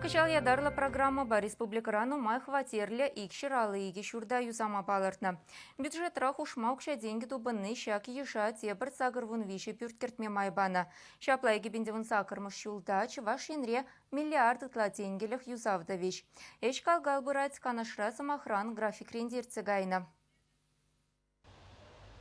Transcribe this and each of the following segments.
Кӑҫал ятарлӑ программӑпа республикӑра нумай хваттерлӗ 252 ҫурта юсама палӑртнӑ. Бюджетра хушма укҫа-тенкӗ тупӑнни ҫак йыша тепӗр 83 пӳрт кӗртме май панӑ. Ҫапла 2018-мӗш ҫулта Чӑваш Енре миллиард ытла тенкӗлӗх юсав тӑвӗҫ. Ӗҫ кал-кал пырать, Канашра, сӑмахран, графикрен те иртсе кайнӑ.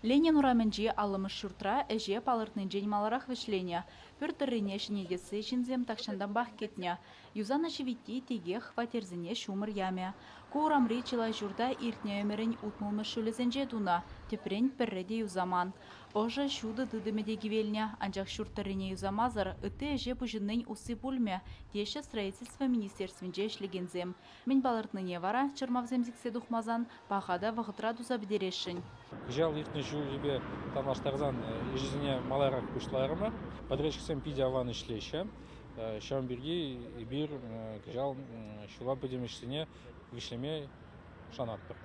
Ленин урамӗнчи аллӑмӗш ҫуртра ӗҫе палӑртнинчен маларах вӗҫленӗ. Пӳрт тӑррине ҫӗнетесси ҫынсем тахҫантанпах кӗтнӗ. Юсанӑ ҫивитти текех хваттерсене ҫумӑр ямӗ. Ку урамри чылай ҫурта иртнӗ ӗмӗрӗн утмӑлмӗш ҫулӗсенче тунӑ, тӗпрен пӗрре те юсаман. Ӑшӑ, ҫутӑ тытӑмӗ те кивелнӗ, анчах ҫурт тӑррине юсамасӑр ытти ӗҫе пуҫӑннин усси пулмӗ, теҫҫӗ строительство министерствинче ӗҫлекенсем. Мӗн палӑртнине вара, чӑрмавсем сиксе тухмасан, паха та вӑхӑтра туса пӗтересшӗн. Кӑҫал иртнӗ ҫулхипе танлаштарсан ӗҫӗсене маларах пуҫларӑмӑр. Подрядчиксем питӗ аван ӗҫлеҫҫӗ. Ҫавӑн пирки эпир кӑҫал ҫула пӗтӗм ӗҫсене вӗҫлеме шанатпӑр.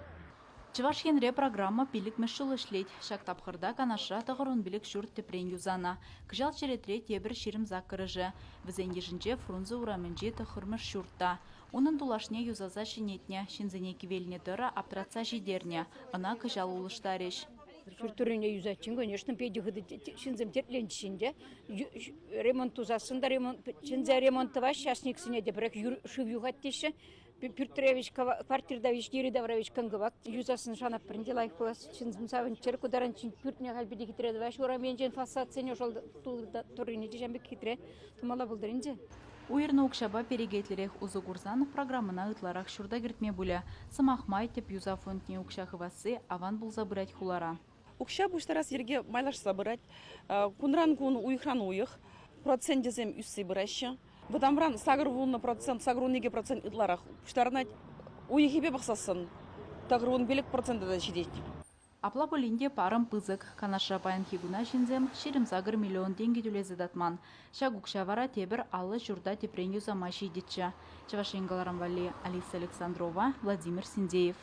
Чӑваш Енре программа пиллӗкмӗш ҫул ӗҫлет. Ҫак тапхӑрта Канашра 95 ҫурт тӗпрен юсанӑ. Кӑҫал черетре тепӗр 28-ӑшӗ. Вӗсен йышӗнче Фрунзе урамӗнчи тӑххӑрмӗш ҫурт та. Унӑн тулашне юсаса ҫӗнетнӗ, ҫынсене кивелнӗ тӑрӑ аптратса ҫитернӗ. Ӑна кӑҫал улӑштарӗҫ. Ҫурт тӑррине юсатчӗ, конечно, питӗ хытӑ ҫынсем тертленчӗҫ ӗнтӗ. Ремонт тусассӑн та ремонт, чӗнсе ремонт тӑваҫҫӗ, часниксене те пӗрех шыв юхать теҫҫӗ. Пӳртре квартирта йӗри-тавра кӑн-кӑвак юсассӑн шанатпӑр ӗнтӗ лайӑх пулас. Ҫынсем савӑнччӑр. Ку таранччен пӳртне халь питӗ хитре тӑваҫ. Урам енчен фасадсене шел тӑррине те ҫавӑн пек хитре тумалла пултӑр ӗнтӗ. Уйӑрнӑ укҫапа перекетлӗрех усӑ курсан программӑна ытларах ҫурта кӗртме пулӗ. Сӑмах май, тӗп юсав фондне укҫа хывасси аван пулса пырать хулара. Укҫа пуҫтарас йӗрке майлашса пырать. Кунран кун, уйӑхран уйӑх проценчӗсем ӳссе пыраҫҫӗ. Вӑтамран 80 процент, 82 процент ытларах пуҫтарӑнать. Уйӑхӗпе пӑхсассӑн 95 процента та ҫитет. Апла пулин те парӑм пысӑк. Канашра паянхи куна ҫынсем 28 миллион тенкӗ тӳлесе татман. Ҫак укҫа вара тепӗр 50 ҫурта тӗпрен юсама ҫитӗччӗ. Чӑваш Ен кӑларӑм валли Алиса Александрова, Владимир Синдеев.